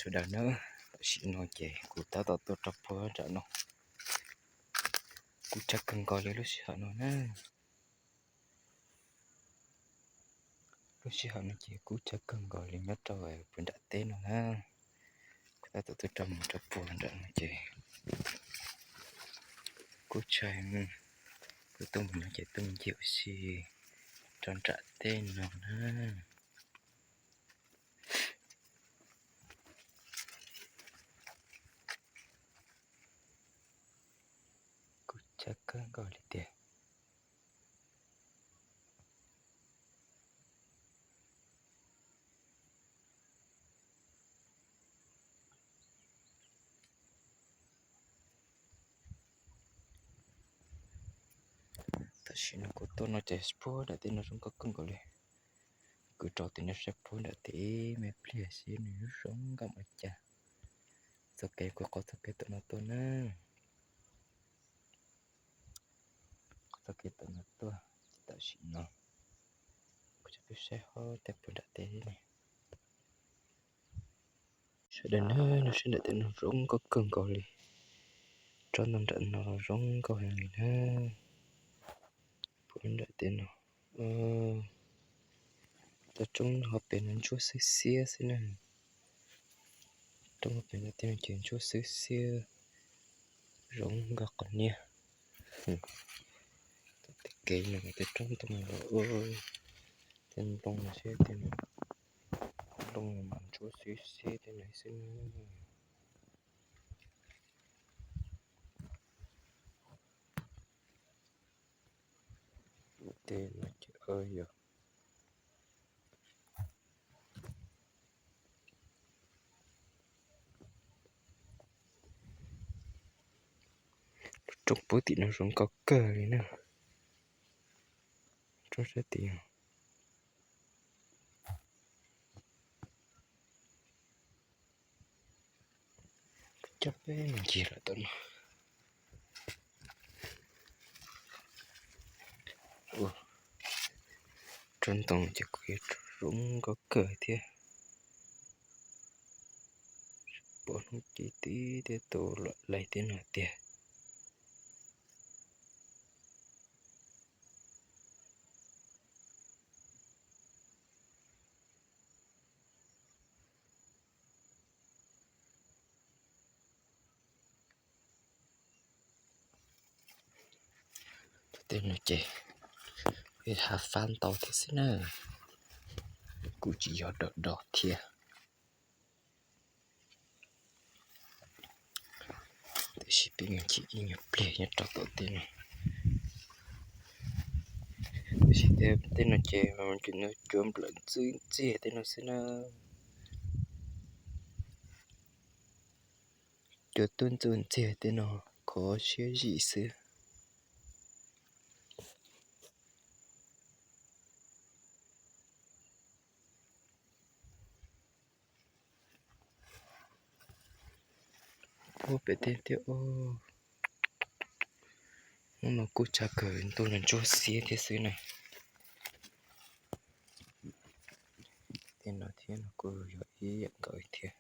Sawv daws na, tam sim no ces kuv tab tom tuaj rau puag nram no, kub tsawg kawg nkaus li lub sij hawm no na. Lub sij hawm no ces kub tsawg kawg nkaus li nyob rau puag nram teb no na. Kuv tab tom tuaj rau mus rau puag nram no ces kub tsawg, kuv tuaj mus no ces tuaj mus ncig ua si rau nram teb no na. Kub tsawg kawg nkaus li tiag. Tam sim no kuv tuaj no ces puag nram teb no zoo nkauj kawg nkaus li. Kuv rau tim no saib puag nram teb me pliag xwb nws zoo nkauj ua cas. Txoj kev kuv qhov txoj kev tom no tuaj na. Qhov txoj kev tom no tuaj, tam sim no kuv tsis pub saib hauv tej puag nram teb ne. Sawv daws na, no saib nram teb no zoo nkauj kawg nkaus li. Tsob ntoo nram no los zoo nkauj heev li na. Puag nram teb no, tsob roob hauv pes no ntsuab xiab xiab xwb na. Roob hauv pes no tej no ces ntsuab xiab xiab, zoo nkauj qhov niag. Tej kev no tej roob ntoo los, tej nplooj no seb tej no, nplooj no mas ntsuab xiab xiab tej no xwb na. Tej no ces yog roob puag tim no zoo nkauj kawg li na. Roob sab tim coj peb mus ncig lawm tom no. Tsob ntoo ces kuj yuav zoo nkauj kawg thiab. Pom hnub ci tib teb tus lom laig teb no tiag. Tej no ces hav fab ntau thiab xwb na, kuj tsis yog dog dog thiab. Tiam sis peb mus ncig ib nyuag pliag nyob rau tom tej no. Tiam sis tej no ces cua nplawm ntxwb ntxiag tej no xwb na. Cua tuaj ntxwb ntxiag tej no khov siab zim xwb. Ua pem tej thiab, hnub no kuj tshav kawg ntuj no ntsuab xiab thiab xwb na. Tej no thiab no kuj yog ib yam nkaus thiab.